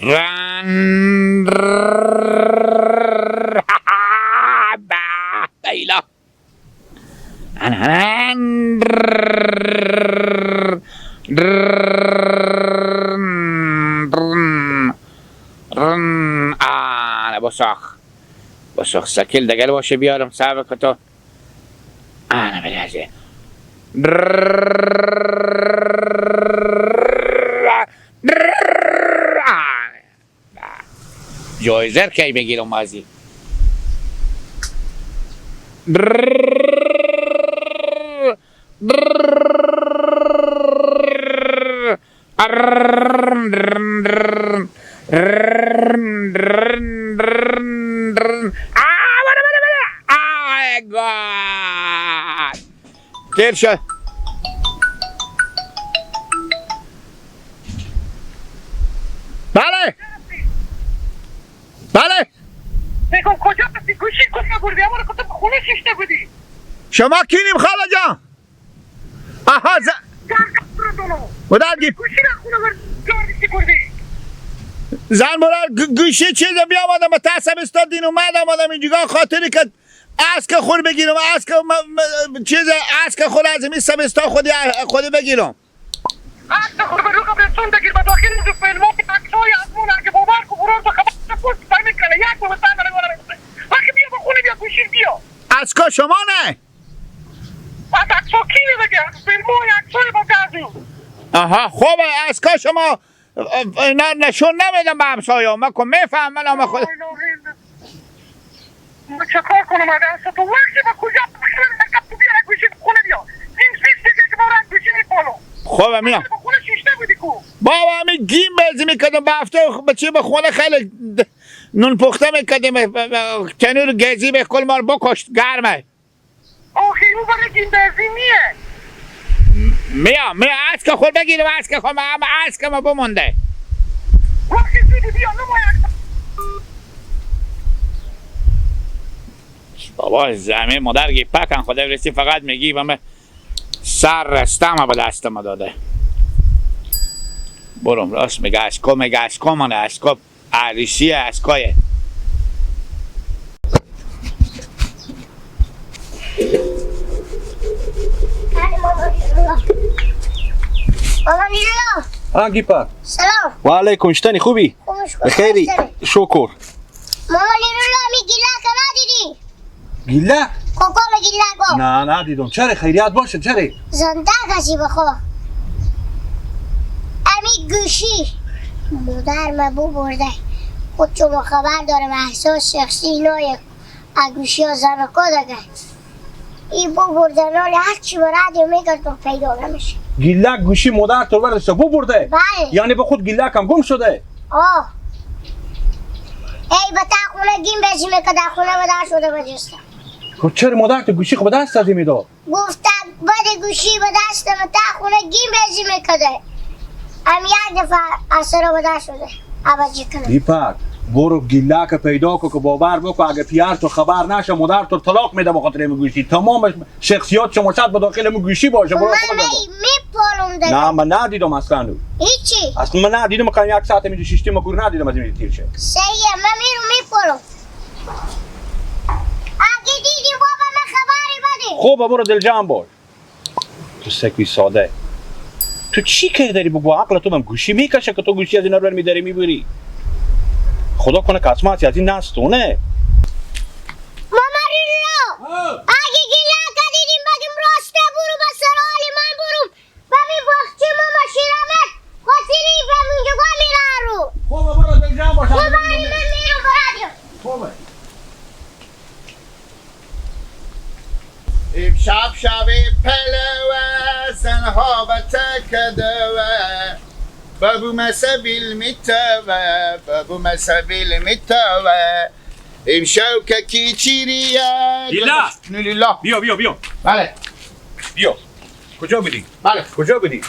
رن بیلا آنه بساخ بساخ سکل دگل باشه بیارم صبر که تو آنه بلیزه جایزه کی بگیرم ازی تیر شد. بله بله. میگم کجا هستی؟ گوشی کجا بردی؟ اما رو خونه شیشته بودی. شما کینیم خاله جان؟ آها مدرگی گوشی را خونه بردی. زن برار گوشی چیز بیا آمدم به تصم استاد دین اومدم آمدم اینجا خاطری که اسک خور بگیرم، اسک چیز اسک خور از این سمستا خودی بگیرم. اسک خور برو قبرستون بگیر به داخل اینجا فیلمو عکسای از مون اگه باور کو برو تو خبر پست میکنه یک بار سر برای وقتی بیا به خونه بیا گوشی بیا. اسکا شما نه؟ بعد عکسا کی بگه؟ فیلمو عکسای با گازو. آها خب اسکا شما اینا نشون نمیدم به همسایه ما که میفهمم من خود ما چه کار کنم؟ اصلا تو وقتی با کجا تو بیا گوشی خونه بیا این زیست دیگه که برای گوشی میپالو. خب میام خونه شیشته بودی کو بابا همین گیم بازی میکردم به هفته بچه به خونه خیلی نون پخته میکردیم تنور گزی به کل مال بکشت گرمه. آخه اون برای گیم بازی نیه. میام میام اسک خود بگیرم اسک خود ما اسک ما بمونده. وقتی زودی بیا نمایک. بابا زمین مادرگی پکن خدا برسی فقط میگی و من سر رستم به دست ما داده. برم راست میگه اسکو میگه اسکو منه اسکو عریسی اسکایه. ها گیپا سلام و علیکم. شتنی خوبی؟ بخیری شکر. مامان نیرولا می گیلک ندیدی؟ گیلک؟ کوکو گیلک کو؟ نه ندیدم. چرا خیریت باشه؟ چرا؟ زنده کسی بخو امی گوشی مادر ما بو برده خود چون خبر دارم احساس شخصی اینا از گوشی ها زنکا دگه ای بو برده نالی هرچی برادی میگردم پیدا نمیشه. گیلک گوشی مادر تو برداشته بو برده؟ بله. یعنی به خود گیلک هم گم شده؟ آه ای به تا خونه گیم بزی میکرد خونه به در شده بجستم. خب چرا مادر تو گوشی خب به دست از میداد؟ گفتم بده گوشی به دست من تا خونه گیم بزی میکرده هم یک دفعه اثر به دست شده عوضی کنم. دیپک برو گیلک پیدا کن که باور بکن اگه پیار تو خبر نشه مادر تو طلاق میده به خاطر این گوشی. تمام شخصیات شما شاید به داخل این گوشی باشه. برو من میپالم دیگه. نه من ندیدم اصلا. هیچی اصلا من ندیدم. من یک ساعت میجه شیشتی مکور ندیدم از این تیر شه. سیه من میرم میپالم. اگه دیدی بابا من خبری بده. خوب برو دل جمع باش. تو سکوی ساده تو چی که داری بگو عقل تو من گوشی میکشه که تو گوشی از اینا رو میداری میبری. خدا کنه که اسماتی از این نستونه. ماما ریلو اگه گیلک دیدیم بگیم راسته برو به سرال من برم ببین باخچه ماما شیرامت خاطری به اونجا میره رو. خوبه برو دل جمع باش. خوبه من میرم برادر. خوبه امشب شب پلوه زنها به تکدوه بابو مسابیل میتوه بابو مسابیل میتوه امشب که کیچیریه لیلا لیلا بیا بیا بیا. بله بیا. کجا بودی؟ بله کجا بودی؟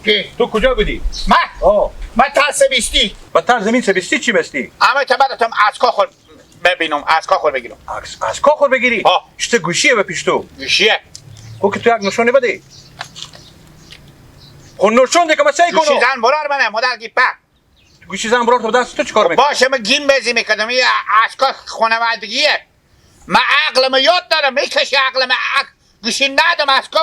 کی؟ تو کجا بودی؟ من؟ آه من ترس بیستی. با ترس زمین سبستی چی بستی؟ اما تا بعدتم از خور ببینم از خور بگیرم. از خور بگیری؟ آه شته گوشیه به پیش تو. گوشیه کو که تو یک نشونی بدی. خب نشون ده که من سعی کنم. گوشی زن برار منه مادر گیپه. گوشی زن برار تو دست تو چیکار میکنی؟ باشه من گیم بازی میکردم. این اشکا خانوادگیه. من عقلم یاد دارم میکشه عقلم. گوشی ندم اشکا.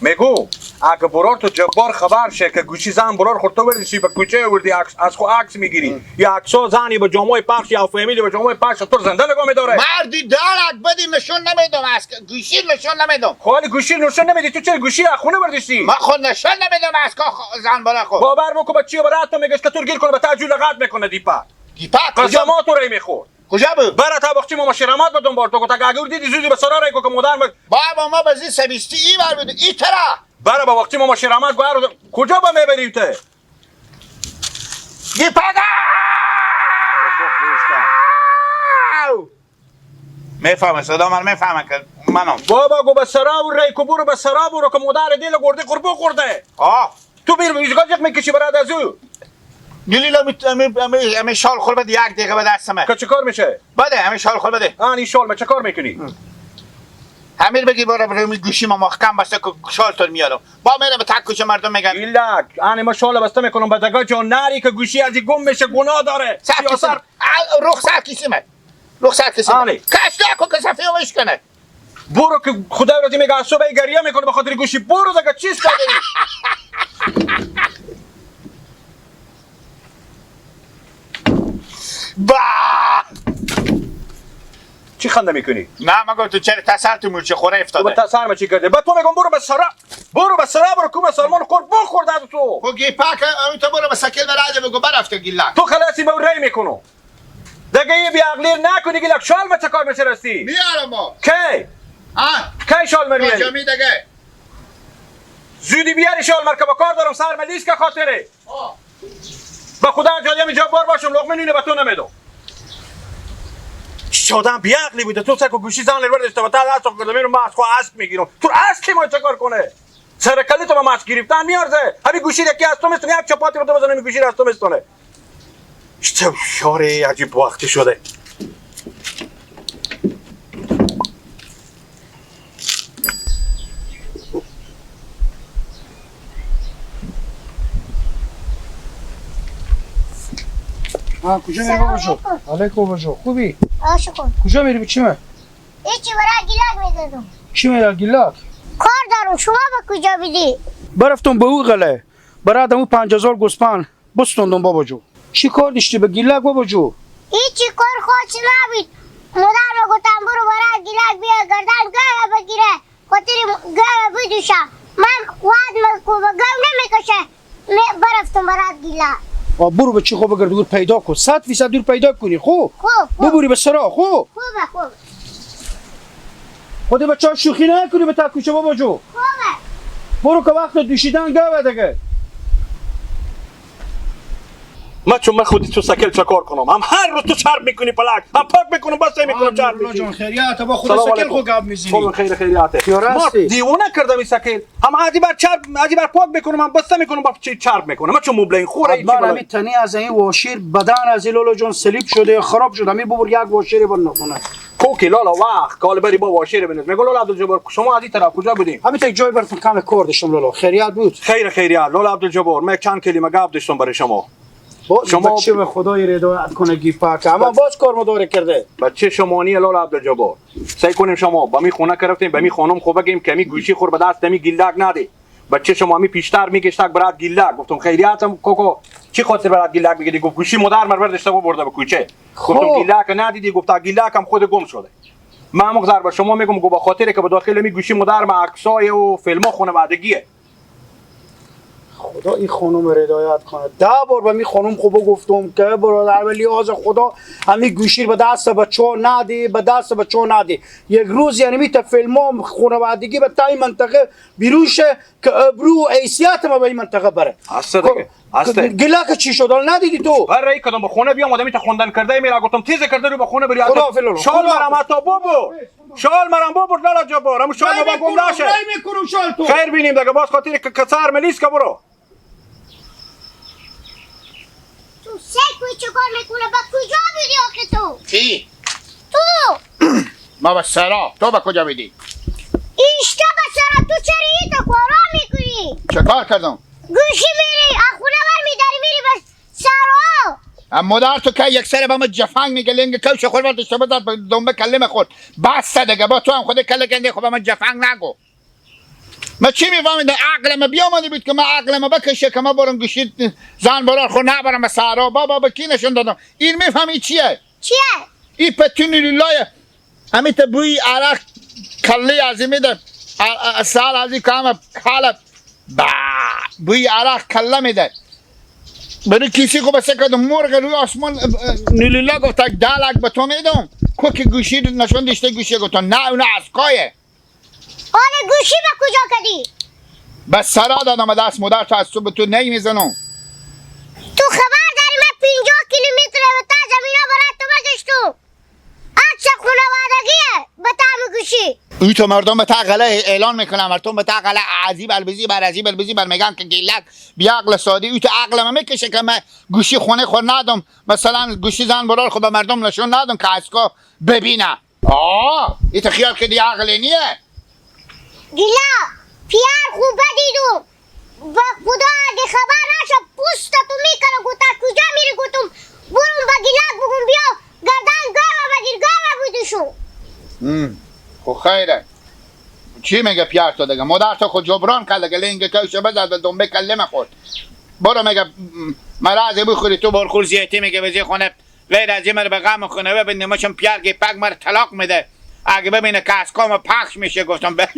میگو اگه برار تو جبار خبر شه که گوشی زن برار خود تو وردی به کوچه وردی عکس از خو عکس میگیری یا عکسا زنی به جامای پخش یا فامیلی به جامای پخش تو زنده نگاه میداره. مردی دارک بدی نشون نمیدم، از گوشی نشون نمیدم. خالی گوشی نشون نمیدی تو چرا گوشی از خونه برداشتی؟ من خود نشون نمیدم از زن برا خود. باور بکن با چی برات تو میگش که تو گیر کنه به تاجو لغت میکنه. دیپا دیپا قسم تو ری میخورد. کجا بود؟ برا طبقچی ماما شیرامات به دنبال تو گفت اگه دیدی زودی به سرا ری که مادر بابا ما بزی سبیستی ای بر بود ای ترا برا با وقتی ماما شیرامات گوهر کجا با میبریم ته؟ دیپاگا میفهمه صدا من میفهمه که منم. بابا گو به سرا و ری کو برو به سرا برو که مادر دل گرده قربو خورده. آه تو بیر ایشگاه جق میکشی برات از او. گلیلا می شال خور بده یک دقیقه به دستمه. که چیکار میشه؟ بده همین شال خور بده. آن این شال ما چیکار میکنی؟ همین بگی برو برو گوشی ما محکم بسته که شال تو میارم. با میرم به تک کوچه مردم میگن. گیلک آن ما شال بسته میکنم به دگا جان نری که گوشی از گم میشه گناه داره. سر رخ سر کیسیمه. رخ سر کیسیمه. کش نکن که صفیو میشکنه. برو که خدا رو میگه از صبح گریه میکنه به خاطر گوشی. برو دگا چیز کردی؟ با چی خنده میکنی؟ نه من گفتم تو چرا تسر تو مورچه خوره افتاده. تو تسر ما چی کرده؟ با تو میگم برو به سرا، برو به سرا، برو کوم سلمان خور بخورد از تو. خب گیپک همین تو برو به سکل براده بگو برفته گیلک. تو خلاصی با ری میکنو. دیگه یه بی عقلی نکنی گیلک. شال ما چه کار میشه راستی؟ میارم ما. کی؟ ها؟ کی شال مر میاری؟ کجا دیگه؟ زودی بیاری شال مر که با کار دارم سر ملیس که خاطره. با خدا جادیم اینجا بار باشم لقمه نونه به تو نمیدم. چه آدم بیعقلی بوده تو سک و گوشی زن لر داشته و تا دست کرده میرم من از خو اسب میگیرم. تو اسب کی ما چه کار کنه؟ سر کلی تو با ماسک گرفتن میارزه. همین گوشی یکی از تو میستونه یک چپاتی رو تو بزنه گوشی از تو میستونه. چه شاره عجیب وقتی شده. کجا میری بابا جو؟ علیکم بابا جو، خوبی؟ آشکون. کجا میری به چی؟ هیچی برای گیلاک میدادم. چی میرا گیلاک؟ کار دارم. شما به کجا بیدی؟ برفتم به او غله برای او 5000 گوسفند بستوندم بابا جو. چی کار داشتی به گیلاک بابا جو؟ هیچی کار خودش نبید. مادر گفتم برو برای گیلاک بیا گردن گاوه بگیره خاطر گاوه بدوشم. من وعد میکنم گاو نمیکشه. برفتم برای گیلاک. برو به چی خوب بگرد دور پیدا کن. 100% دور پیدا کنی. خوب خوب ببری به سرا. خوب خوبه خوب خود بچه‌ها شوخی نکنی به تکوچه بابا جو. خوبه برو که وقت دوشیدن گاوه دیگه. من چون من خودی تو سکل چه کار کنم؟ هم هر روز تو چرب میکنی پلک، هم پاک میکنم بس میکنم چرب میکنی. جان خیریت با خود سکل خو گپ میزنی. خیر خیریته. ما دیوونه کردم این سکل. هم عادی بر چرب عادی بر پاک میکنم، هم بسته میکنم با چرب میکنم. من چون مبلین خوره این چی من تنی از این واشیر بدن از لالا جان سلیپ شده خراب شده. می ببر یک واشیر بر نکنه. کوکی لالا وقت کال بری با واشیر بنز. میگه لالا عبدالجبار شما از این طرف کجا بودیم؟ همین یک جای براتون کم کار داشتم لالا. خیریت بود. خیر خیریت لالا عبدالجبار من چند کلمه گپ داشتم برای شما. شما بچه به خدای ردایت کنه گیپاک اما باز کار مداره کرده. بچه شما نیه لالا عبدالجبار. سعی کنیم شما با می خونه کرفتیم به می خانم خو بگیم که می گوشی خور به دست می گیلک نده. بچه شما می پیشتر میگشتک برات گیلک. گفتم خیریتم کوکو چی خاطر برات گیلک میگیری؟ گفت گوشی مادر مر برداشته و برده به کوچه. گفتم گیلک ندیدی؟ گفت گیلک هم خود گم شده. من مقدار به شما میگم گفت به خاطر که به داخل می گوشی مادر ما عکسای و فیلم خانوادگیه. خدا این خانم ردایت کنه. 10 بار به می خانم خوب گفتم که برادر به لحاظ خدا همین گوشی به دست بچه‌ها ندی، به دست بچه‌ها ندی. یک روز یعنی می تا فیلمام خانوادگی به تای منطقه بیرون شه که ابرو و حیثیت ما به این منطقه بره. هسته دیگه هسته. گلاک چی شد ندیدی تو؟ برای کدام به خونه بیام آدمی تا خوندن کرده میره گفتم تیز کرده رو به خونه بری. شال مرام تا بابو شال مرام بابو لالا جبار همون شال ما گم نشه. میکنم شال تو. خیر بینیم دیگه باز خاطر که کسر ملیس که برو. تو سکوی چه کار میکنه؟ با کجا بودی آخه تو؟ کی؟ تو ما به سرا. تو به کجا بودی؟ ایشتا به سرا. تو چرا این تو کارا میکنی؟ چه کار کردم؟ گوشی میری از خونه بر میداری میری به سرا. مادر تو که یک سر به ما جفنگ میگه لنگ کوش خور برداشت بزد به دنبه کله خورد. بس دیگه با تو هم خود کله گنده خب ما جفنگ نگو. ما چی میفهمیدم عقل ما بیامده بود که ما عقل ما بکشه که ما برم گوشی زن برار خود نبرم به سرا. بابا به کی نشون دادم؟ این میفهمی چیه؟ چیه؟ این پتونی لولای همین تا بوی عرق کله از این میده سال از این که همه کاله با بوی عرق کله میده. برای کسی کو بسه کدوم مرغ روی آسمان نیلولا گفت یک دلک به تو میدم کو که گوشی نشون داشته گوشی گفتم نه اون از کایه. آره گوشی به کجا کردی؟ به سرا دادم دست مادر تو از تو به تو نمیزنم. تو خبر داری من 50 کیلومتر تا زمینا برای تو بگشتم. عکس خانوادگیه به تعم گوشی. او تو مردم به تقله اعلان میکنم مردم به تقله عزیب البزی بر عزیب البزی بر میگن که گیلک بی عقل سادی. او تو عقل من میکشه که من گوشی خونه خود ندم، مثلا گوشی زن برار خود به مردم نشون ندم که ازکا ببینه. آه ای تو خیال که دی عقل نیه. گیلا پیار خوب دیدم به خدا اگه خبر نشه پوست تو میکنم. گفتم کجا میری؟ گفتم برم به گیلک بگم بیا گردن گاوه بگیر گاوه بودشو. خب خیره چی میگه پیار تو دیگه؟ مادر تو خود جبران کرد دیگه لنگ کوشه بزد به دنبه کله خورد. برو میگه مرض بخوری تو برخور زیتی میگه بزی خونه غیر از این به غم خونه ببینه ما چون پیار گه پک مر طلاق میده اگه ببینه که از کام پخش میشه. گفتم به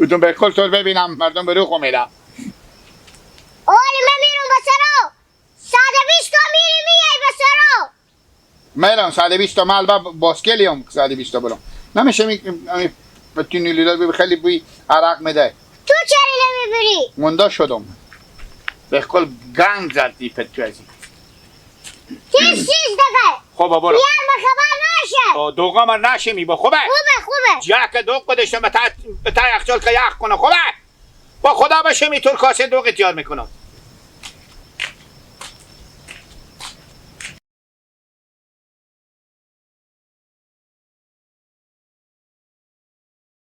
گفتم به کل تو ببینم مردم به روخو میدم. آره من میرم به سرا 120 تا میری میای به سرا. میرم 120 تا مال با باسکلیم 120 تا برم نمیشه می پتونی لیلا خیلی بوی عرق میده. تو چرا نمیبری؟ مونده شدم به کل گنگ زدی پتو ازی تیز چیز دیگه. خب برو بیار ما خبر نشه. دوغا من نشه می با خوبه خوبه خوبه جک دوغ داشتم به تا یخچال که یخ کنه. خوبه با خدا بشه می طور کاسه دوغ تیار میکنم.